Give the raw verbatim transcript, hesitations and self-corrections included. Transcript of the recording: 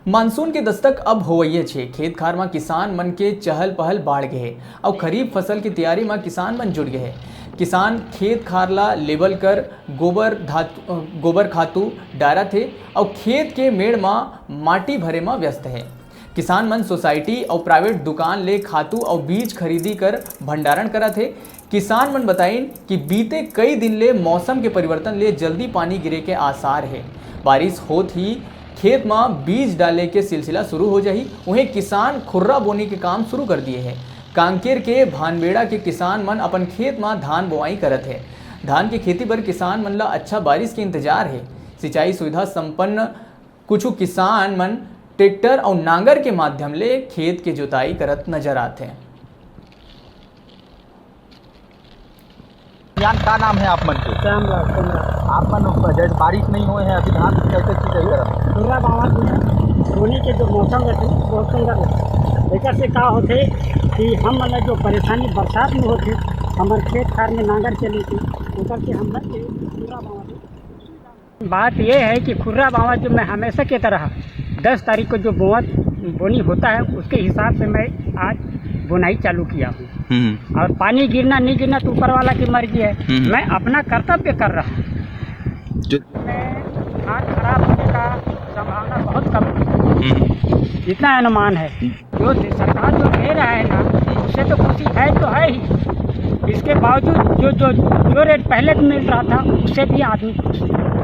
Monsoon के दस्तक अब होवइया छे। खेत खार म किसान मन के चहल पहल बाढ़ गे हे, अउ खरीफ फसल के तैयारी म किसान मन जुट गे हे। किसान खेत खार ला लेबल कर गोबर धातु, गोबर खातू डारत हे, अउ खेत के मेड़ म माटी भरे म व्यस्त हे। किसान मन सोसाइटी अउ प्राइवेट दुकान ले खातू अउ बीज खरीदी कर भंडारण करत हे। किसान मन बताइन कि बीते कई दिन ले मौसम के परिवर्तन ले जल्दी पानी गिरे के आसार हे। बारिश होत ही खेत म बीज डाले के सिलसिला शुरू हो जाही। उहें, किसान खुर्रा बोनी के काम शुरू कर दिए हे। कांकेर के भानबेड़ा के किसान मन अपन खेत म धान बोआई करत हे। धान के खेती बर किसान मन ल अच्छा बारिश के इंतजार हे। सिंचाई सुविधा संपन्न कुछ किसान मन ट्रैक्टर अउ नांगर के माध्यम ले खेत के जोताई करत नजर आथे। यान, का नाम है आप मन के? श्याम लाल कुंडा। आप मन जैसे बारिश नहीं हुए हैं अभी, धान कैसे सिंचाई करत? पूरा बावत में बोनी के जो मौसम रहते बहुत सुंदर रहते। एकर से का होते कि हम मन जो परेशानी बरसात में होते, हमारे खेत खार में नांगर चले थे, ओकर से हम मन के पूरा बावत। बात यह है कि खुर्रा बावत जो मैं हमेशा की तरह दस तारीख को जो बोवत बोनी होता है, उसके हिसाब से मैं आज बुनाई चालू किया हूँ। हम्म। और पानी गिरना नहीं गिरना तो ऊपर वाला की मर्जी है। हम्म। मैं अपना कर्तव्य कर रहा हूँ। जो में धान खराब होने का संभावना बहुत कम है। हम्म। इतना अनुमान है। जो सरकार जो दे रहा है ना, उससे तो खुशी है तो है ही। इसके बावजूद जो जो जो रेट पहले मिल रहा था, उससे भी आदमी खुश है।